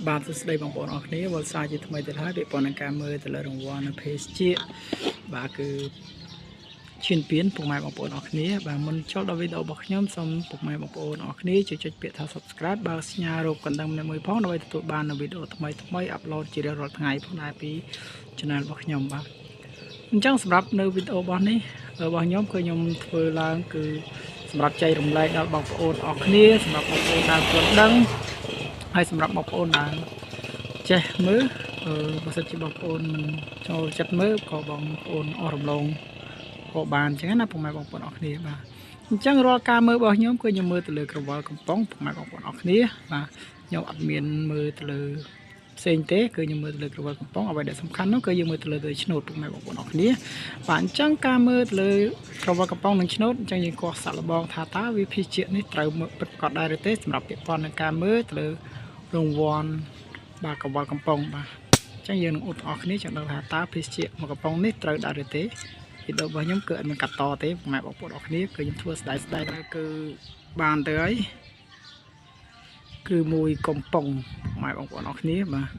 បាទសួស្តីបងប្អូនអរគ្នាវល់សាជាថ្មីទៀតហើយពាក់ព័ន្ធនឹងការមើលទៅលើរង្វាន់នៅភេសជ្ជៈបាទគឺឈានពៀនពុកម៉ែបងប្អូនអរគ្នាបាទមុនចូលដល់វីដេអូរបស់ខ្ញុំសូមពុកម៉ែបងប្អូនអរគ្នាជួយចុចពាក្យថា Subscribe បើសញ្ញារូបកណ្ដឹងម្នាក់មួយផងដើម្បីទទួលបាននូវវីដេអូថ្មីថ្មី upload ជារៀងរាល់ថ្ងៃផងដែរពី Channel របស់ខ្ញុំបាទអញ្ចឹងសម្រាប់នៅវីដេអូរបស់នេះរបស់ខ្ញុំគឺខ្ញុំធ្វើឡើងគឺសម្រាប់ចែករំលែកដល់បងប្អូនអរគ្នាសម្រាប់បងប្អូនដែលមិនដឹងហើយសម្រាប់បងប្អូនដែលចេះមើលអឺបើសិនជាបងប្អូនមិនចូលចិត្តមើលក៏បងប្អូនអស់រំលងក៏បានអញ្ចឹងណាពុកម៉ែបងប្អូនអរគ្នាបាទអញ្ចឹងរាល់ការមើលរបស់ខ្ញុំគឺខ្ញុំមើលទៅលើក្រវល់កំប៉ុងពុកម៉ែបងប្អូនអរគ្នាបាទខ្ញុំអត់មានមើលទៅលើផ្សេងទេគឺខ្ញុំមើលទៅលើក្រវិលកំប៉ុងអ្វីដែលសំខាន់នោះគឺយើងមើលទៅលើទៅឆ្នូតពុកម៉ែបងប្អូនអរគ្នាបាទអញ្ចឹងការមើលទៅលើក្រវិលកំប៉ុងនិងឆ្នូតអញ្ចឹងយើងក៏សាក់លបងថាតើវាភេសជ្ជៈនេះត្រូវពិតប្រាកដដែរឬទេសម្រាប់ពាក់ព័ន្ធនឹងការមើលទៅលើរង្វាន់បាទក្រវិលកំប៉ុងបាទអញ្ចឹងយើងនឹងឧបអរគ្នាចង់ដឹងថាតើភេសជ្ជៈមួយកំប៉ុងនេះត្រូវដែរឬទេវីដេអូរបស់ខ្ញុំគឺអត់មានកាត់តទេពុកម៉ែបងប្អូនអរគ្នាគឺខ្ញុំធ្វើស្ដាយស្ដាយគឺបានទៅហើយគឺមួយកំប៉ុងម៉ែបងប្អូនអរគ្នាបាទ